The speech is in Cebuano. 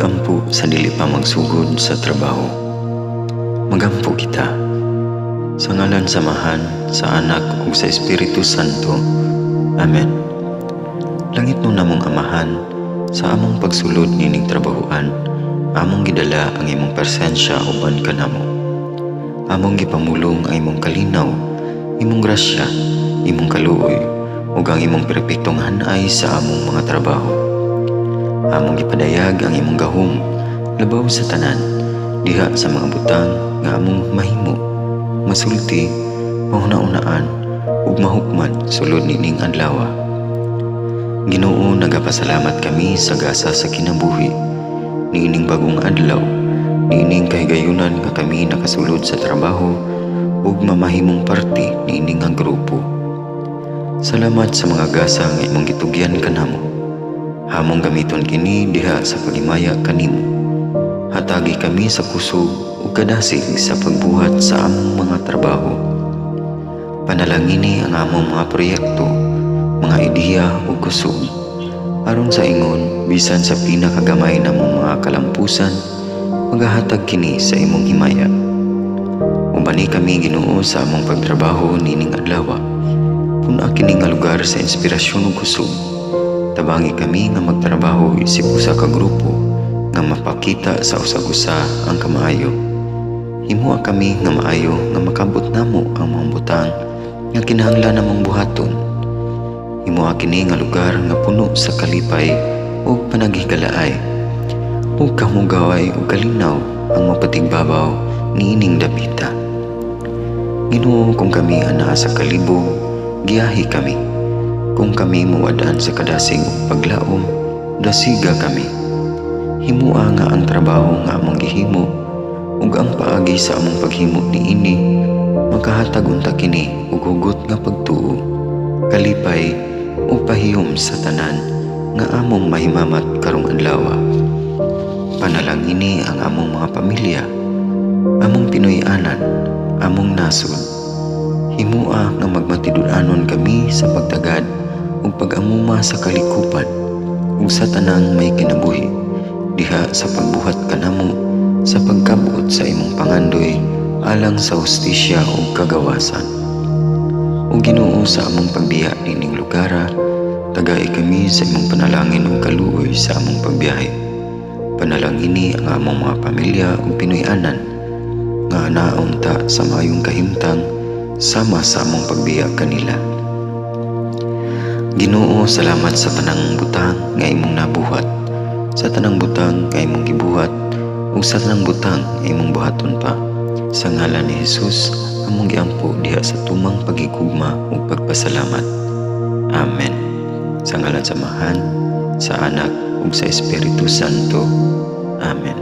Pag-ampo sa dili pa magsugod sa trabaho. Magampo kita. Sa ngalan sa Amahan, sa Anak ug sa Espiritu Santo. Amen. Langitnon namong Amahan, sa among pagsulod nining trabahuan, among gidala ang imong presensya uban kanamo. Among gipamulong ang imong kalinaw, imong grasya, imong kaluoy, ug ang imong perpektong hanay sa among mga trabaho. Among gipadayag ang imong gahom labaw sa tanan diha sa mga butang nga among mahimo, masulti, mahuna-hunaan ug mahukman sulod nining adlaw. Ginoo, nagapasalamat kami sa gasa sa kinabuhi niining bagong adlaw, niining kahigayunan nga kami nakasulod sa trabaho ug mamahimong parte niini nga grupo. Salamat sa mga gasa nga imong gitugyan kanamo. Among gamiton kini diha sa paghimaya kanimo. Hatagi kami sa kusog ug kadasig sa pagbuhat sa among mga trabaho. Panalangini ang among mga proyekto, mga ideya ug kusog. Aron sa ingon, bisan sa pinakagamay namong mga kalampusan, magahatag kini sa imong himaya. Ubani kami, Ginoo, sa among pagtrabaho nining adlaw. Pun-a kini nga lugar sa inspirasyon ug kusog. Tabangi kami nga magtrabaho isip usa ka grupo nga mapakita sa usag-usa ang kamaayo. Himoa kami nga maayo nga makabot namo ang mga butang nga kinahanglan namong buhaton. Himoa kini nga lugar nga puno sa kalipay ug panaghigalaay. Ug kahugaway ug kalinaw ang mapatigbabaw niining dapita. Ginoo, kung kami anaa sa kalibog, giyahi kami. Kung kami muwad-an sa kadasig ug paglaom, dasiga kami. Himoa nga ang trabaho nga among gihimo ug ang paagi sa among paghimo niini makahatag unta kini og hugot nga pagtuo, kalipay ug pahiyom sa tanan nga among mahimamat karong adlaw. Panalangini ang among mga pamilya, among Pinoy-anan, among nasod. Himoa nga magmatinud-anon kami sa pagtagad ug pag-amuma sa kalikupan ug sa tanang may kinabuhi diha sa pagbuhat kanamo sa pagkabot sa imong pangandoy alang sa hustisya ug kagawasan. O Ginoo, sa among pagbiya nining lugara, tagai kami sa imong panalangin ug kaluoy sa among pagbiyahe. Panalangini ang among mga pamilya ug Pinoy-anan nga naunta sa maayong kahimtang sama sa among pagbiya kanila. Ginoo, salamat sa tanang butang nga imong nabuhat, sa tanang butang nga imong gibuhat, ug sa tanang butang nga imong buhaton pa. Sa ngalan ni Jesus, among giampo diha sa tumang pagigugma ug pagpasalamat. Amen. Sa ngalan sa Amahan, sa Anak ug sa Espiritu Santo. Amen.